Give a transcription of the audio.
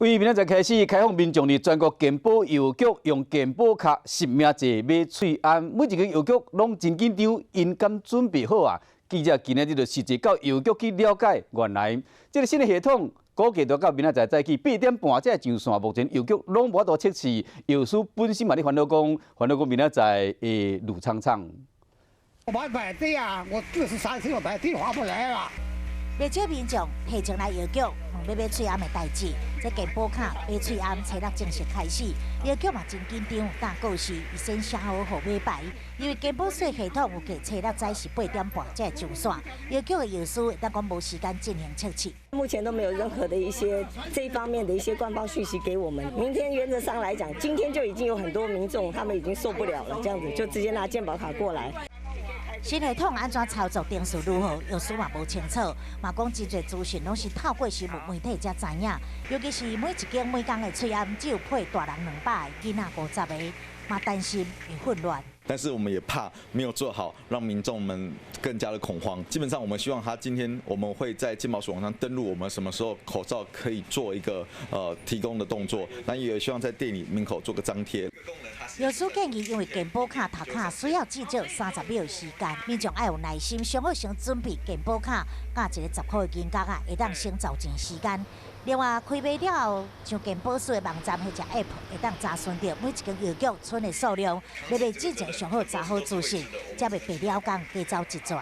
為明仔載開始開放民眾佇全國健保藥局用健保卡實名制買喙罨，每一間藥局攏真緊張，𪜶敢準備好啊？記者今仔日就實際到藥局去了解，原來這个新的系統估計著到明仔載早起8點半才會上線，目前藥局攏無法度測試，藥師本身嘛咧煩惱講，煩惱講明仔載會亂氅氅。我排隊啊，我43歲，我排隊划不來啦。袂少民眾提前來藥局問欲買喙罨的代誌，這健保卡買喙罨初六正式開始，藥局嘛真緊張，但告示已先寫好號碼牌，因為健保署系統預計初六早是8點半才會上線，藥局的藥師會當講無時間進行測試。目前都沒有任何的一些這一方面的一些官方訊息給我們。明天原則上來講，今天就已經有很多民眾他們已經受不了了，這樣子就直接拿健保卡過來。新系統按怎操作程序如何，藥師嘛無清楚，嘛講真濟資訊攏是透過新聞媒體才知影，尤其是每一間每工的喙罨只有配大人200个，囡仔50个，嘛擔心會混亂。但是我們也怕沒有做好，讓民眾們更加的恐慌。基本上，我們希望他今天我們會在健保署網上登錄，我們什麼時候口罩可以做一個提供的動作，那也希望在店裡門口做個張貼。藥師建議，因為健保卡讀卡需要至少30秒時間，民眾愛有耐心，上好先準備健保卡，佮一个10箍的銀角仔，會當省找錢時間。另外，開賣了後，上健保署的網站彼隻 App 會當查詢著每一間藥局賰的數量，欲買之前上好查好資訊，才袂白了工加走一逝。